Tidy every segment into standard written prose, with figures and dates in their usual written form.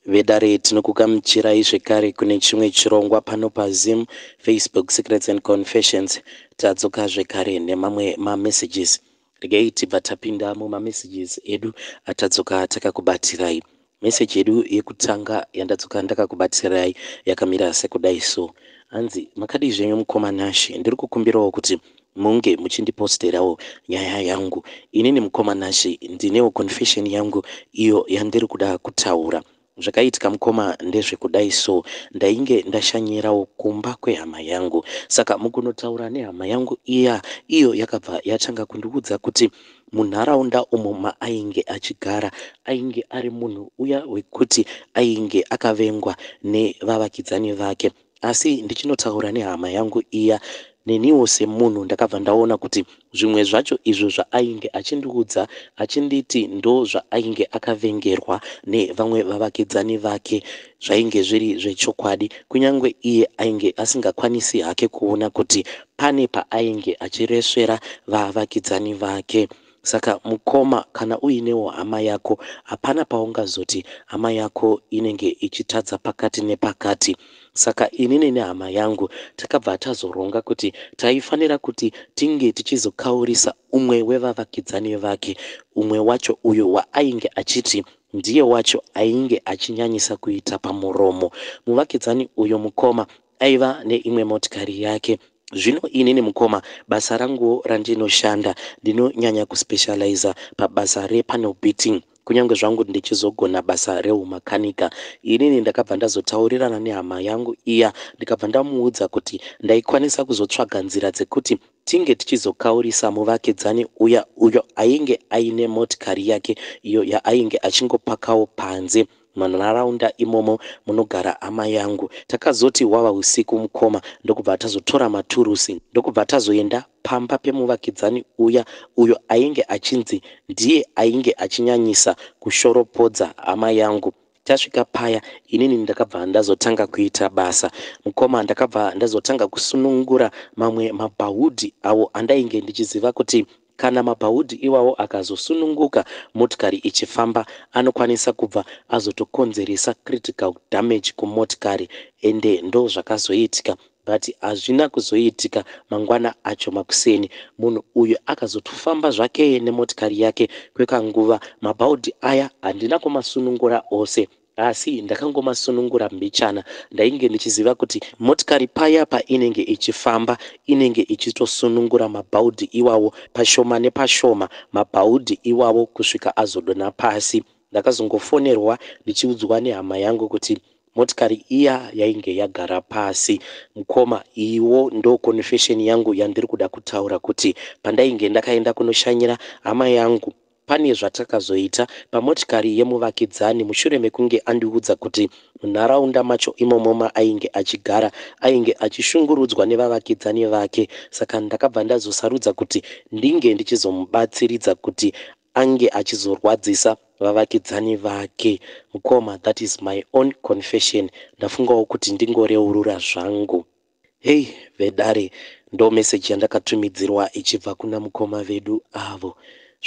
Vedare, tinokugamuchirai zvekare kune chimwe chirongwa pano paZim Facebook Secrets and Confessions. Tadzoka zvekare nemamwe mamessages. Regai tibva tapinda mumamessages edu atadzoka takakubatirai. Meseji yedu yekutanga yandadzoka ndakakubatirai yakamira sekudai so. Hanzi, makadii zvenyu mukoma Nashe? Ndiri kukumbirawo kuti munge muchindiposterawo nyaya yangu. Inini mukoma Nashe ndinewo confession yangu iyo yandiri kuda kutaura. Zvakaitika mukoma ndezvekudai so, ndainge ndashanyirawo kumba kwehama yangu. Saka mukunotaura nehama yangu iya, iyo yakabva yatanga kundiudza kuti munharaunda umo maainge achigara ainge ari munhu uya wekuti ainge akavengwa nevavakidzani vake. Asi ndichinotaura nehama yangu iya, neniwo semunhu ndakabva ndaona kuti zvimwe zvacho izvo zvaainge achindiudza achinditi ndozvaainge akavengerwa nevamwe vavakidzani vake zvainge zviri zvechokwadi, kunyange iye ainge asingakwanisi hake kuona kuti pane paainge achiresvera vavakidzani vake. Saka mukoma, kana uinewo hama yako, hapana paungazoti hama yako inenge ichitadza pakati nepakati. Saka inini nehama yangu takabva tazoronga kuti taifanira kuti tinge tichizokaurisa umwe wevavakidzani vake, umwe wacho uyo waainge achiti ndiye wacho ainge achinyanyisa kuita pamuromo. Muvakidzani uyo mukoma aiva neimwe motikari yake. Zvino inini mukoma, basa ranguwo randinoshanda, ndinonyanya kuspecializa pabasa repanel beating, kunyange zvangu ndichizogona basa reumakanika. Inini ndakabva ndazotaurirana nehama yangu iya, ndikabva ndamuudza kuti ndaikwanisa kuzotsvaga nzira dzekuti tinge tichizokaurisa muvakidzani uya, uyo ainge aine motikari yake iyo yaainge achingopakawo panze munharaunda imomo munogara hama yangu. Takazoti hwava usiku mukoma, ndokubva tazotora maturusi, ndokubva tazoenda pamba pemuvakidzani uya, uyo ainge achinzi ndiye ainge achinyanyisa kushoropodza hama yangu. Tasvika paya, inini ndakabva ndazotanga kuita basa mukoma. Ndakabva ndazotanga kusunungura mamwe mabhaudhi awo andainge ndichiziva kuti kana mabhaudhi iwawo akazosununguka motikari ichifamba, anokwanisa kubva azotokonzeresa critical damage kumotikari. Ende ndo zvakazoitika, but hazvina kuzoitika. Mangwana acho makuseni, munhu uyu akazotofamba zvake nemotikari yake kwekanguva. Mabhaudhi aya handina kumasunungura ose, asi ndakangomasunungura mbichana. Ndainge ndichiziva kuti motikari paya painenge ichifamba inenge ichitosunungura mabhaudhi iwawo pashoma nepashoma, mabhaudhi iwawo kusvika azodonha pasi. Ndakazongofonerwa ndichiudzwa nehama yangu kuti motikari iya yainge yagara pasi. Mukoma, iwo ndo confession yangu yandiri kuda kutaura, kuti pandainge ndakaenda kunoshanyira hama yangu, pane zvatakazoita pamotikari yemuvakidzani mushure mekunge andiudza kuti munharaunda macho imomo maainge achigara ainge achishungurudzwa nevavakidzani vake. Saka ndakabva ndazosarudza kuti ndinge ndichizomubatsiridza kuti ange achizorwadzisa vavakidzani vake. Mukoma, that is my own confession. Ndafungawo kuti ndingoreurura zvangu. Hei vedare, ndo meseji yandakatumidzirwa ichibva kuna mukoma vedu avo.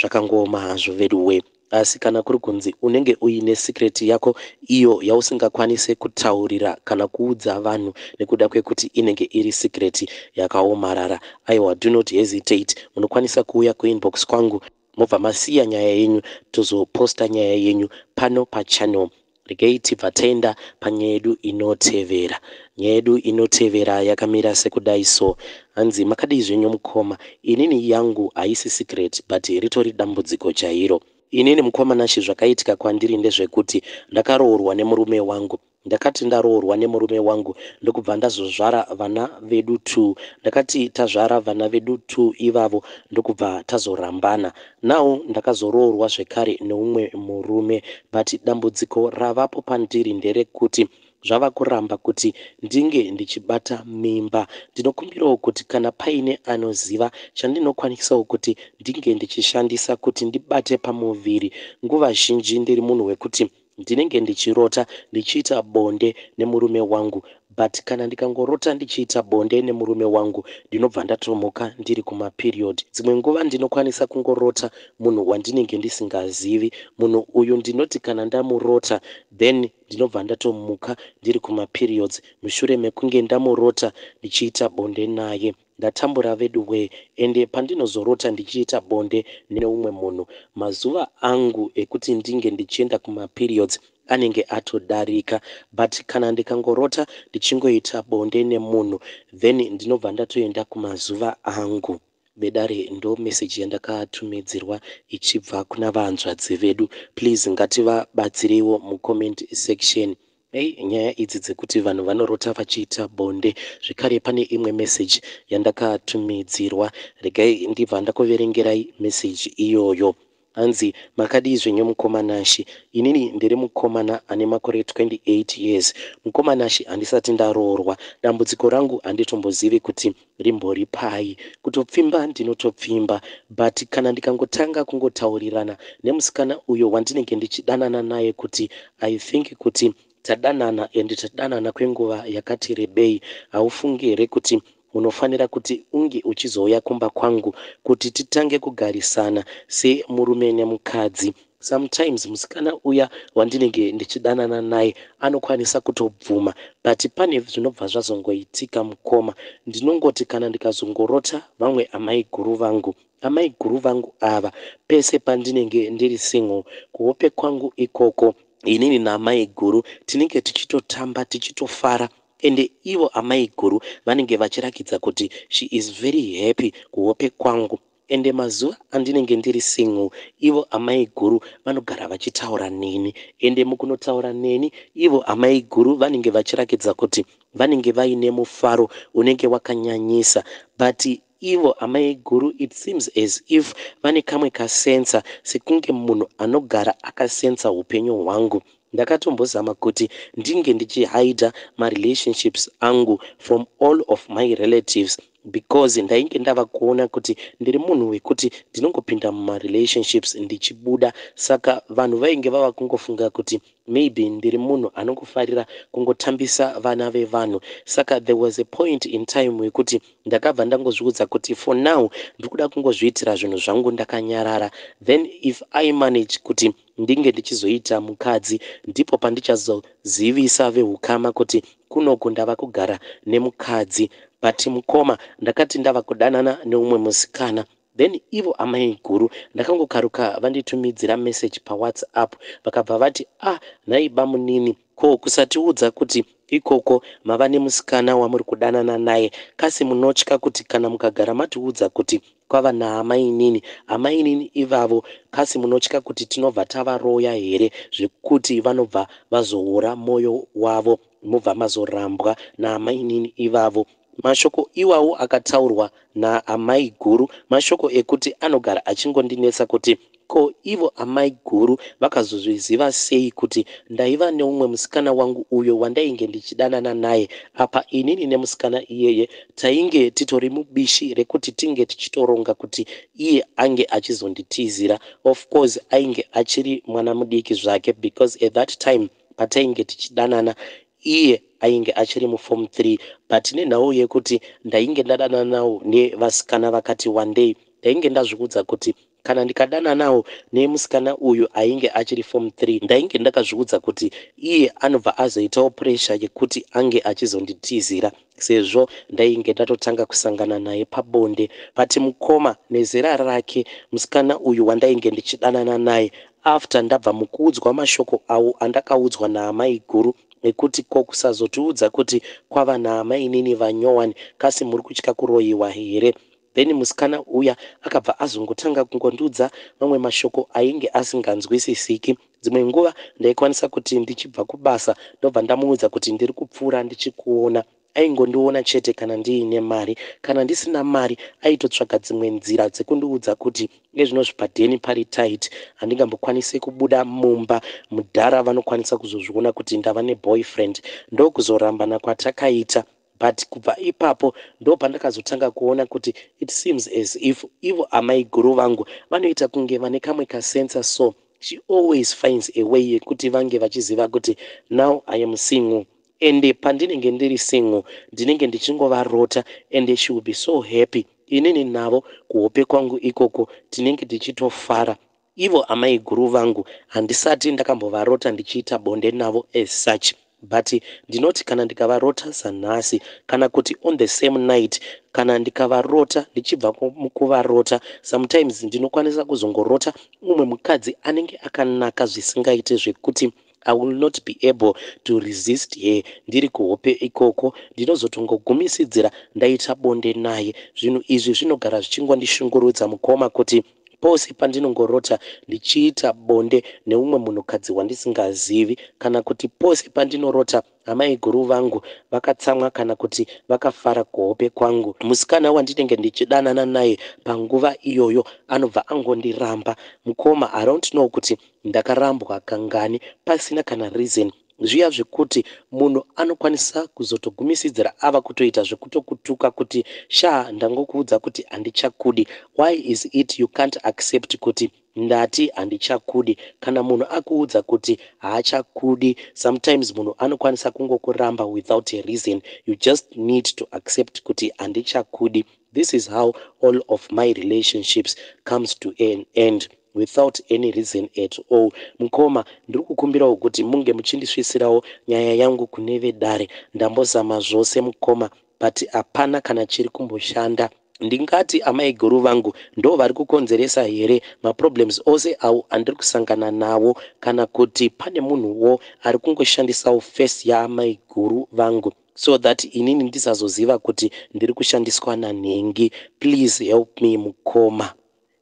Zvakangooma hazvo veduwe, asi kana kuri kunzi unenge uine secret yako iyo yausingakwanise kutaurira kana kuudza vanhu nekuda kwekuti inenge iri secret yakaomarara, aiwa, do not hesitate. Munokwanisa kuuya kuinbox kwangu, mobva masiya nyaya yenyu, tozoposta nyaya yenyu pano pachannel. Regai tibva taenda panyaya yedu inotevera. Nyaya yedu inotevera yakamira sekudai so. Hanzi, makadii zvenyu mukoma? Inini yangu haisi secret, but ritori dambudziko chairo. Inini mukoma Nashe, zvakaitika kwandiri ndezvekuti ndakaroorwa nemurume wangu. Ndakati ndaroorwa nemurume wangu, ndokubva ndazozvara vana vedu two. Ndakati tazvara vana vedu two ivavo, ndokubva tazorambana. Now ndakazoroorwa zvekare neumwe murume, but dambudziko ravapo pandiri nderekuti zvava kuramba kuti ndinge ndichibata mimba. Ndinokumbirawo kuti kana paine anoziva chandinokwanisawo kuti ndinge ndichishandisa kuti ndibate pamuviri. Nguva zhinji ndiri munhu wekuti ndinenge ndichirota ndichiita bonde nemurume wangu. But kana ndikangorota ndichiita bonde nemurume wangu, ndinobva ndatomuka ndiri kumaperiod. Dzimwe nguva ndinokwanisa kungorota munhu wandinenge ndisingazivi. Munhu uyu ndinoti kana ndamurota, then ndinobva ndatomuka ndiri kumaperiods mushure mekunge ndamurota ndichiita bonde naye. Ndatambura vedu wee. Ende pandinozorota ndichiita bonde neumwe munhu, mazuva angu ekuti ndinge ndichienda kumaperiods anenge atodarika. But kana ndikangorota ndichingoita bonde nemunhu, then ndinobva ndatoenda kumazuva angu. Vedare, ndo meseji yandakatumidzirwa ichibva kuna vanzvadzi vedu. Please, ngativabatsireiwo mucomment section. Ei, nyaya idzi dzekuti vanhu vanorota vachiita bonde. Zvekare pane imwe meseji yandakatumidzirwa, regai ndibva ndakuverengerai meseji iyoyo. Hanzi, "Makadii zvenyu mukoma Nashi? Inini ndiri mukomana ane makore 28 years. Mukoma Nashi, handisati ndaroorwa. Dambudziko rangu handitombozivi kuti rimbori pai. Kutopfimba ndinotopfimba, but kana ndikangotanga kungotaurirana nemusikana uyo wandinenge ndichidanana naye kuti I think kuti tadanana and tadanana kwenguva yakati rebei, haufungi here kuti unofanira kuti unge uchizouya kumba kwangu kuti titange kugarisana semurume nemukadzi?" Sometimes musikana uya wandinenge ndichidanana naye anokwanisa kutobvuma, but pane zvinobva zvazongoitika mukoma. Ndinongoti kana ndikazongorota vamwe amai guru vangu, amai guru vangu ava, pese pandinenge ndiri single, kuhope kwangu ikoko, inini naamai guru tinenge tichitotamba, tichitofara, ende ivo amai guru vanenge vachirakidza kuti she is very happy kuhope kwangu. Ende mazuva andinenge ndiri single, ivo amai guru vanogara vachitaura neni, ende mukunotaura neni ivo amai guru vanenge vachirakidza kuti vanenge vaine mufaro unenge wakanyanyisa. But ivo amai guru, it seems as if vane kamwe kasensa, sekunge munhu anogara akasensa upenyu hwangu. Ndakatombozama kuti ndinge ndichihaidha marelationships angu from all of my relatives, because ndainge ndava kuona kuti ndiri munhu wekuti ndinongopinda mumarelationships ndichibuda. Saka vanhu vainge vava kungofunga kuti maybe ndiri munhu anongofarira kungotambisa vana vevanhu. Saka there was a point in time wekuti ndakabva ndangozviudza kuti for now ndiri kuda kungozviitira zvinhu zvangu ndakanyarara. Then if I manage kuti ndinge ndichizoita mukadzi, ndipo pandichazozivisa veukama kuti kunoku ndava kugara nemukadzi. But mukoma, ndakati ndava kudanana neumwe musikana, then ivo amai guru ndakangokaruka vanditumidzira message paWhatsApp. Vakabva vati, "Ah, nhai bamunini, ko kusatiudza kuti ikoko mava nemusikana wamuri kudanana naye? Kasi munotya kuti kana mukagara matiudza kuti kwava naamainini, amainini ivavo, kasi munotya kuti tinobva tavaroya here, zvekuti vanobva vazoora mwoyo wavo, mubva mazorambwa naamainini ivavo?" Mashoko iwawo akataurwa naamai guru mashoko ekuti anogara achingondinetsa kuti ko ivo amai guru vakazozviziva sei kuti ndaiva neumwe musikana wangu uyo wandainge ndichidanana naye? Apa inini nemusikana iyeye tainge titori mubishi rekuti tinge tichitoronga kuti iye ange achizonditizira. Of course ainge achiri mwana mudiki zvake, because at that time patainge tichidanana iye ainge achiri muform 3. But nenhau yekuti ndainge ndadanana nawo nevasikana vakati wandei, ndainge ndazviudza kuti kana ndikadananawo nemusikana uyu ainge achiri form 3, ndainge ndakazviudza kuti iye anobva azoitawo pressure yekuti ange achizonditizira, sezvo ndainge ndatotanga kusangana naye pabonde. But mukoma, nezera rake musikana uyu wandainge ndichidanana naye, after ndabva mukuudzwa mashoko awo andakaudzwa naamai guru ekuti ko kusazotiudza kuti kwava naamainini vanyowani, kasi muri kutya kuroyiwa here, then musikana uya akabva azongotanga kungondiudza mamwe mashoko ainge asinganzwisisiki. Dzimwe nguva ndaikwanisa kuti ndichibva kubasa ndobva ndamuudza kuti ndiri kupfuura ndichikuona. Aingondiona chete kana ndiine mari. Kana ndisina mari, aitotsvaga dzimwe nzira dzekundiudza kuti ezvinozvi padheni pari tight, handingambokwanisi kubuda mumba, mudhara vanokwanisa kuzozviona kuti ndava neboyfriend. Ndokuzorambana kwatakaita. But kubva ipapo ndo pandakazotanga kuona kuti it seems as if ivo amai guru vangu vanoita kunge vane kamwe kasensa. So she always finds a way yekuti vange vachiziva kuti now I am single. Ende pandinenge ndiri single ndinenge ndichingovarota and she will be so happy. Inini navo kuhope kwangu ikoko tinenge tichitofara. Ivo amaiguru vangu handisati ndakambovarota ndichiita bonde navo as such, but ndinoti kana ndikavarota sanhasi kana kuti on the same night, kana ndikavarota ndichibva kuvarota, sometimes ndinokwanisa kuzongorota umwe mukadzi anenge akanaka zvisingaite, zvekuti I will not be able to resist her. Ndiri kuhope ikoko ndinozotongogumisira ndaita bonde naye. Zvinhu izvi zvinogara zvichingondishungurudza, mukoma, kuti pose pandinongorota ndichiita bonde neumwe munhukadzi wandisingazivi, kana kuti pose pandinorota amaiguru vangu vakatsamwa kana kuti vakafara kuhope kwangu, musikana wandinenge ndichidanana naye panguva iyoyo anobva angondiramba. Mukoma, I don't know kuti ndakarambwa kangani pasina kana reason. Zviya zvekuti munhu anokwanisa kuzotogumisidzira ava kutoita zvekutokutuka kuti, "Sha, ndangokuudza kuti handichakudi. Why is it you can't accept kuti ndati handichakudi?" Kana munhu akuudza kuti haachakudi, sometimes munhu anokwanisa kungokuramba without a reason. You just need to accept kuti handichakudi. This is how all of my relationships comes to an end without any reason at all. Mukoma, ndiri kukumbirawo kuti munge muchindisvisirawo nyaya yangu kune vedare. Ndambozama zvose, mukoma, but hapana kana chiri kumboshanda. Ndingati amaiguru vangu ndo vari kukonzeresa here maproblems ose awo andiri kusangana nawo, kana kuti pane munhuwo ari kungoshandisawo face yaamaiguru vangu so that inini ndisazoziva kuti ndiri kushandiswa nanhengi? Please help me, mukoma.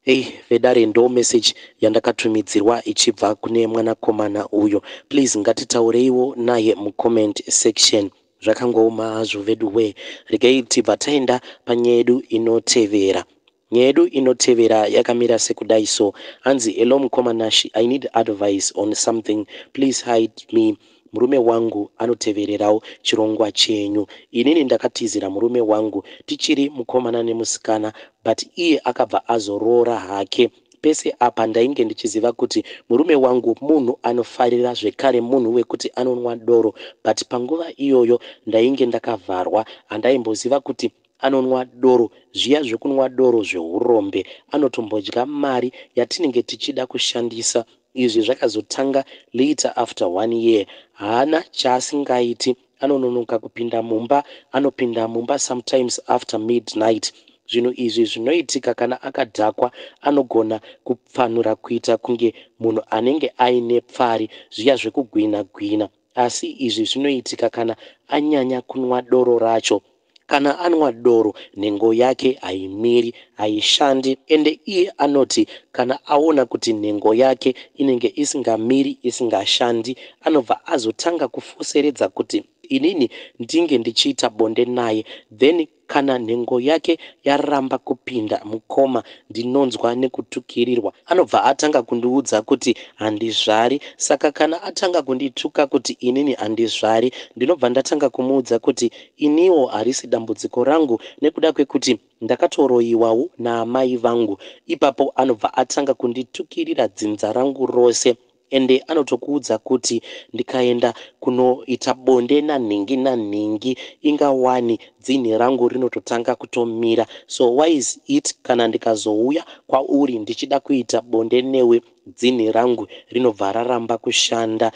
Ei vedare, ndo message yandakatumidzirwa ichibva kune mwanakomana uyo. Please ngatitaureiwo naye mucomment section. Zvakangooma hazvo vedu we. Regai tibva taenda panyaya yedu inotevera. Nyaya yedu inotevera yakamira sekudai so. Hanzi, "Hello mukoma Nashi, I need advice on something. Please hide me. Murume wangu anotevererawo chirongwa chenyu. Inini ndakatizira murume wangu tichiri mukomana nemusikana, but iye akabva azoroora hake. Pese apa ndainge ndichiziva kuti murume wangu munhu anofarira, zvekare munhu wekuti anonwa doro, but panguva iyoyo ndainge ndakavharwa. Handaimboziva kuti anonwa doro zviya zvekunwa doro zveurombe. Anotombodya mari yatinenge tichida kushandisa. Izvi zvakazotanga later, after one year. Haana chaasingaiti. Anononoka kupinda mumba, anopinda mumba sometimes after midnight. Zvinhu izvi zvinoitika kana akadhakwa. Anogona kupfanura kuita kunge munhu anenge aine pfari, zviya zvekugwina gwina, asi izvi zvinoitika kana anyanya kunwa doro racho. Kana anwa doro, nhengo yake haimiri, haishandi. Ende iye anoti kana aona kuti nhengo yake inenge isingamiri, isingashandi, anobva azotanga kufoseredza kuti inini ndinge ndichiita bonde naye. Then kana nhengo yake yaramba kupinda, mukoma, ndinonzwa nekutukirirwa. Anobva atanga kundiudza kuti handizvari. Saka kana atanga kundituka kuti inini handizvari, ndinobva ndatanga kumuudza kuti iniwo harisi dambudziko rangu, nekuda kwekuti ndakatoroyiwawo naamai vangu. Ipapo anobva atanga kunditukirira dzinza rangu rose. Ende anotokuudza kuti ndikaenda kunoita bonde nanhingi nanhingi, ingawani dzinhi rangu rinototanga kutomira. So why is it kana ndikazouya kwauri ndichida kuita bonde newe, dzinhi rangu rinobva raramba kushanda?"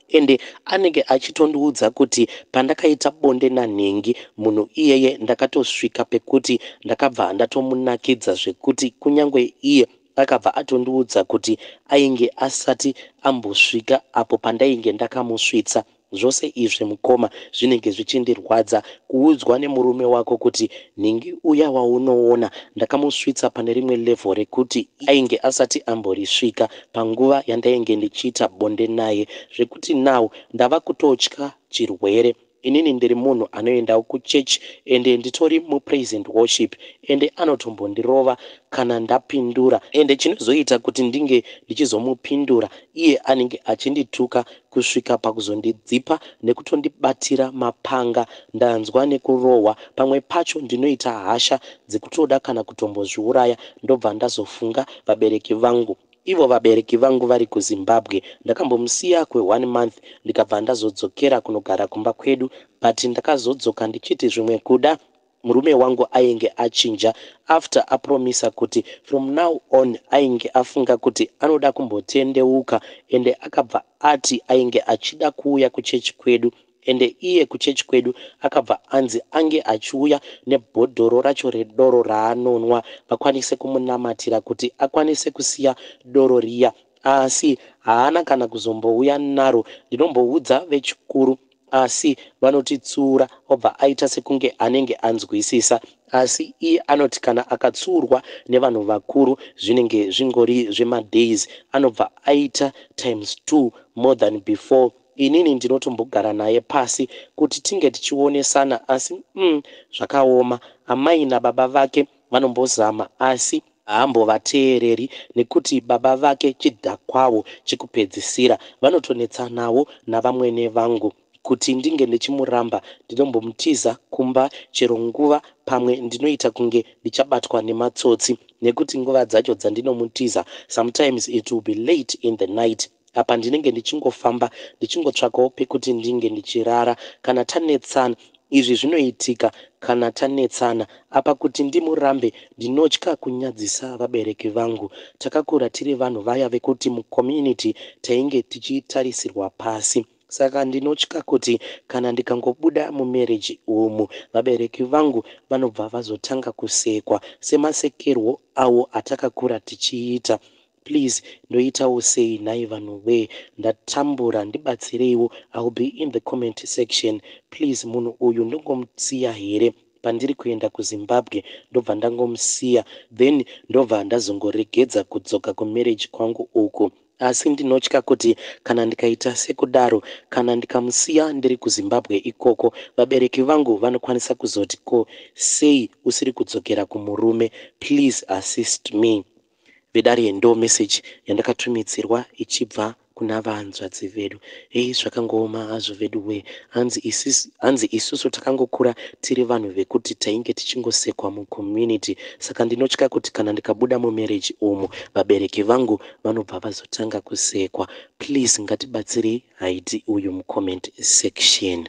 Ende anenge achitondiudza kuti pandakaita bonde nanhingi, munhu iyeye ndakatosvika pekuti ndakabva ndatomunakidza zvekuti kunyange iye akabva atondiudza kuti ainge asati ambosvika apo pandainge ndakamusvitsa. Zvose izvi, mukoma, zvinenge zvichindirwadza, kuudzwa nemurume wako kuti nhingi uya waunoona ndakamusvitsa pane rimwe level rekuti ainge asati amborisvika panguva yandainge ndichiita bonde naye, zvekuti now ndava kutotya chirwere. Inini ndiri munhu anoendawo kuchechi, ende nditori mupraise and worship, ende anotombondirova kana ndapindura. Ende chinozoita kuti ndinge ndichizomupindura, iye anenge achindituka kusvika pakuzondidzipa nekutondibatira mapanga. Ndanzwa nekurohwa. Pamwe pacho ndinoita hasha dzekutoda kana kutombozviuraya, ndobva ndazofunga vabereki vangu." Ivo vabereki vangu vari kuZimbabwe. Ndakambomusiya kwe-one month ndikabva ndazodzokera kunogara kumba kwedu, but ndakazodzoka ndichiti zvimwe kuda murume wangu ainge achinja after apromisa kuti from now on ainge afunga kuti anoda kumbotendeuka, ende akabva ati ainge achida kuuya kuchechi kwedu. Ende iye kuchechi kwedu akabva anzi ange achiuya nebhodhoro racho redoro raanonwa, vakwanise kumunamatira kuti akwanise kusiya doro riya, asi haana kana kuzombouya naro. Ndinomboudza vechikuru asi vanotitsuura, obva aita sekunge anenge anzwisisa, asi iye anoti kana akatsuurwa nevanhu vakuru zvinenge zvingori zvemadays, anobva aita times 2 more than before. Inini ndinotombogara naye pasi kuti tinge tichionesana, asi zvakaoma. Amai nababa vake vanombozama asi haambovateereri nekuti baba vake chidhakwawo chekupedzisira. Vanotonetsanawo navamwene vangu kuti ndinge ndichimuramba. Ndinombomutiza kumba chero nguva, pamwe ndinoita kunge ndichabatwa nematsotsi nekuti nguva dzacho dzandinomutiza, sometimes it will be late in the night. Apa ndinenge ndichingofamba ndichingotsvakawo pekuti ndinge ndichirara kana tanetsana. Izvi zvinoitika kana tanetsana. Apa kuti ndimurambe, ndinotya kunyadzisa vabereki vangu. Takakura tiri vanhu vaya vekuti mucommunity tainge tichitarisirwa pasi, saka ndinotya kuti kana ndikangobuda mumarriage umu, vabereki vangu vanobva vazotanga kusekwa semasekerwo avo atakakura tichiita. Please, ndoitawo sei nhai vanhu wee? Ndatambura, ndibatsireiwo. I will be in the comment section, please. Munhu uyu ndongomusiya here pandiri kuenda kuZimbabwe? Ndobva ndangomusiya, then ndobva ndazongoregedza kudzoka kumarriage kwangu uku, asi ndinotya kuti kana ndikaita sekudaro, kana ndikamusiya ndiri kuZimbabwe ikoko, vabereki vangu vanokwanisa kuzoti, "Ko sei usiri kudzokera kumurume?" Please assist me, vedare. Ndo message yandakatumidzirwa ichibva kuna vanzvadzi vedu. Ei, zvakangooma hazvo vedu we. Hanzi isusu takangokura tiri vanhu vekuti tainge tichingosekwa mucommunity, saka ndinotya kuti kana ndikabuda mumarriage umu, vabereki vangu vanobva vazotanga kusekwa. Please, ngatibatsirei haiti uyu mucomment section.